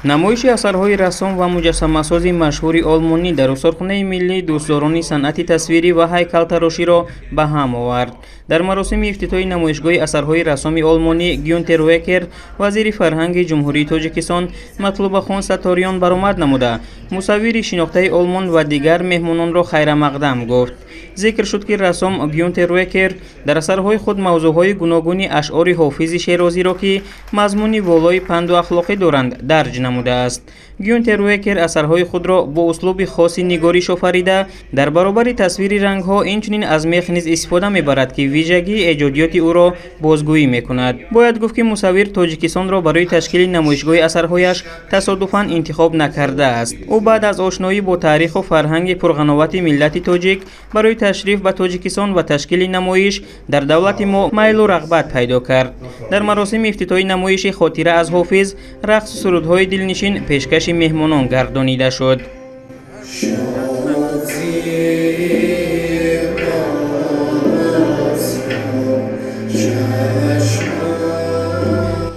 Намоиши асарҳои рассом ва муҷассамасози машҳури олмонӣ дар осорхонаи миллии дӯстдорони санъати тасвирӣ ва ҳайкалтароширо ба ҳам овард. Дар маросими ифтитоҳи намоишгоҳи асарҳои рассоми олмонӣ Гюнтер Векер, вазири фарҳанги Ҷумҳурии Тоҷикистон Матлубахон Сатториён баромад намуда, мусаввири шинохтаи олмон ва дигар меҳмононро хайрамақдам гуфт. Зикр шуд, ки рассом Гюнтер Векер дар асарҳои худ мавзӯъҳои гуногуни ашъори Ҳофизи Шерозиро, ки мазмуни волои панду ахлоқӣ доранд, дарҷ намудааст. Гюнтер Векер асарҳои худро бо услуби хоси нигориш офарида, дар баробари тасвири рангҳо инчунин аз мех низ истифода мебарад, ки вижагии эҷодиёти ӯро бозгӯӣ мекунад. Бояд гуфт, ки мусаввир Тоҷикистонро барои ташкили намоишгоҳи асарҳояш тасодуфан интихоб накардааст. Ӯ баъд аз ошноӣ бо таъриху фарҳанги пурғановати миллати тоҷик барои ташриф ба Тоҷикистон ва ташкили намоиш дар давлати мо майлу рағбат пайдо кард. Дар маросими ифтитоҳи намоиши «Хотира аз Ҳофиз» рақсу сурудҳои дилнишин пешкаши меҳмонон гардонида шуд.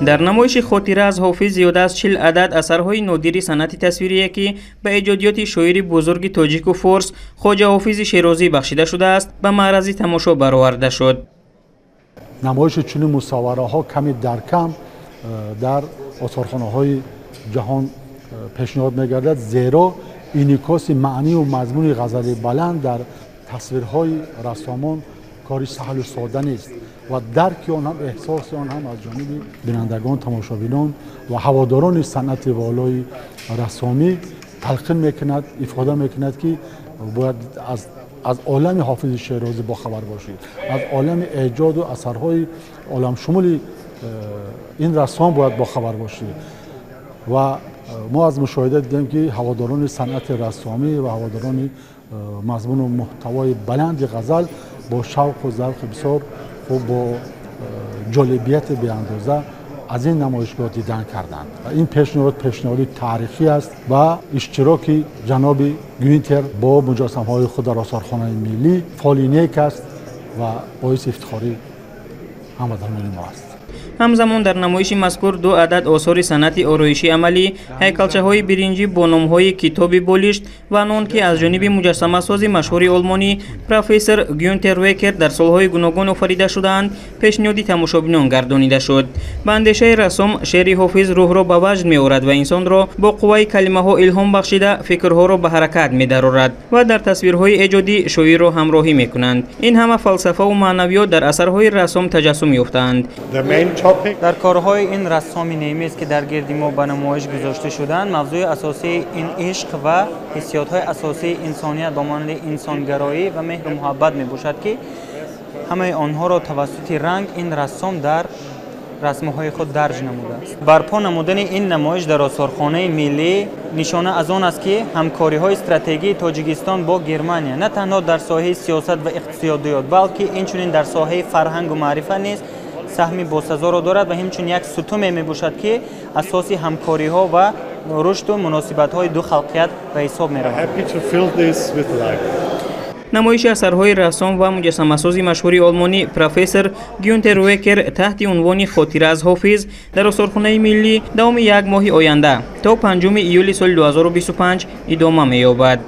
Дар намоиши «Хотира аз Ҳофиз» зиёда аз 40 адад асарҳои нодири санъати тасвирие, ки ба эҷодиёти шоири бузурги тоҷику форс Хоҷа Ҳофизи Шерозӣ бахшида шудааст, ба маърази тамошо бароварда шуд. Намоиши чунин мусаввараҳо ками дар кам дар осорхонаҳои ҷаҳон пешниҳод мегардад, зеро инъикоси маънию мазмуни ғазали баланд дар тасвирҳои рассомон кори саҳлу сода нест ва дарки он ҳам, эҳсоси он ҳам аз ҷониби бинандагон, тамошобинон ва ҳаводорони санъати волои рассомӣ талқин мекунад, ифода мекунад, ки бояд аз олами Ҳофизи Шерозӣ бохабар бошед, аз олами эҷоду асарҳои оламшумули ин рассом бояд бохабар бошед. Ва мо аз мушоҳида дидем, ки ҳаводорони санъати рассомӣ ва ҳаводорони мазмуну муҳтавои баланди ғазал бо шавқу завқи бисёр хуб, бо ҷолибияти беандоза аз ин намоишгоҳ дидан карданд. Ин пешниҳод пешниҳоди таърихӣ аст ва иштироки ҷаноби Гюнтер бо муҷассамаҳои худ дар осорхонаи миллӣ фоли нек аст ва боиси ифтихорӣ ҳамватанони мо аст. Ҳамзамон дар намоиши мазкур ду адад осори санъати ороиши амалӣ, ҳайкалчаҳои биринҷӣ бо номҳои «Китоби болишт» ва «Нон», ки аз ҷониби муҷассамасози машҳури олмонӣ профессор Гюнтер Векер дар солҳои гуногун офарида шудаанд, пешниҳоди тамошобинон гардонида шуд. Ба андешаи рассом, шеъри Ҳофиз рӯҳро ба ваҷд меорад ва инсонро бо қувваи калимаҳо илҳом бахшида, фикрҳоро ба ҳаракат медарорад ва дар тасвирҳои эҷодӣ шоирро ҳамроҳӣ мекунанд. Ин ҳама фалсафаву маънавиёт дар асарҳои рассом таҷассум ёфтаанд. Дар корҳои ин рассоми немис, ки дар гирди мо ба намоиш гузошта шуданд, мавзӯи асосии ин ишқ ва ҳиссиётҳои асосии инсоният ба монанди инсонгароӣ ва меҳру муҳаббат мебошад, ки ҳамаи онҳоро тавассути ранг ин рассом дар расмҳои худ дарҷ намудааст. Барпо намудани ин намоиш дар осорхонаи миллӣ нишона аз он аст, ки ҳамкориҳои стратегии Тоҷикистон бо Германия на танҳо дар соҳаи сиёсат ва иқтисодиёт, балки инчунин дар соҳаи фарҳангу маърифа низ саҳми босазоро дорад ва ҳамчун як сутуме мебошад, ки асоси ҳамкориҳо ва рушду муносибатҳои ду халқият ба ҳисоб меравад. Намоиши асарҳои рассом ва муҷассамасози машҳури олмонӣ профессор Гюнтер Векер таҳти унвони «Хотира аз Ҳофиз» дар осорхонаи миллӣ давоми як моҳи оянда то 5 июли соли 2025 идома меёбад.